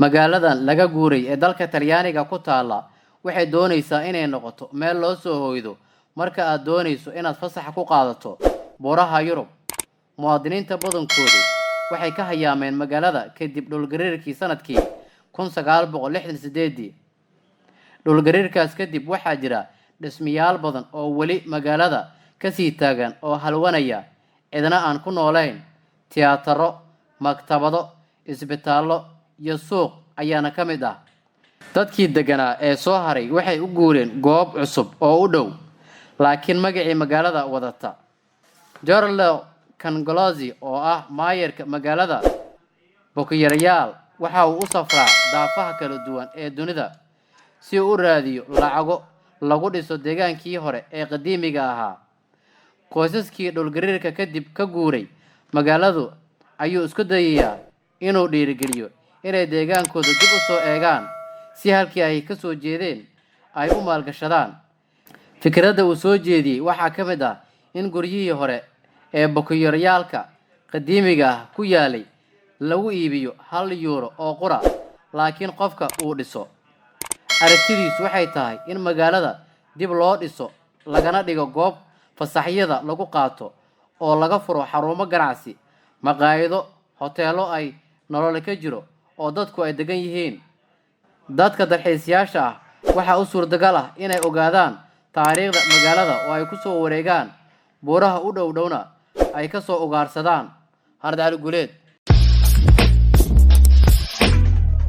Magaaladan laga guuray ee dalka Talyaaniga ku taalla waxay doonaysaa inay noqoto meel loo soo hoydo marka aad doonayso inaad fasax ku qaadato buuraha Yurub. Muwaadiniinta badankoodu waxay ka hayaameen magaalada kadib dhulgariirkii sanadkii 1968-dii. Dhulgariirkaas kadib waxaa jira dhismayaal badan oo weli magaalada kasii taagan oo halwanaya, cidna aan ku noolayn. Tiyaataro, maktabado, isbitaallo iyo suuq ayaana ka mid ah. Dadkii deganaa ee soo haray waxay u guureen goob cusub oo u dhow, laakiin magacii magaalada wadata. Giorgio Cangialosi, oo ah maayarka magaalada Poggioreale, waxa uu u safraa daafaha kala duwan ee dunida si uu u raadiyo lacago lagu dhiso deegaankii hore ee qadiimiga ahaa. Qoysaskii dhulgariirka kadib ka guuray magaaladu ayuu isku dayayaa inuu dhiirigeliyo inay deegaankooda dib u soo eegaan, si halkii ay ka soo jeedeen ay u maalgashadaan. Fikradda uu soo jeediyey waxaa ka mid ah in guryihii hore ee Poggioreale-ka qadiimiga ah ku yaalay lagu iibiyo €1 oo qura, laakiin qofka uu dhiso. Aragtidiisu waxay tahay in magaalada dib loo dhiso, lagana dhigo goob fasaxyada lagu qaato, oo laga furo xarumo ganacsi, maqaayado, hoteelo ay nolol ka jiro oo dadku ay degan yihiin. Dadka dalxiisayaasha ah waxaa u suurtagal ah inay ogaadaan taariikhda magaalada oo ay ku soo wareegaan buuraha u dhow dhowna ay ka soo ugaarsadaan. Hanad Cali Guleed.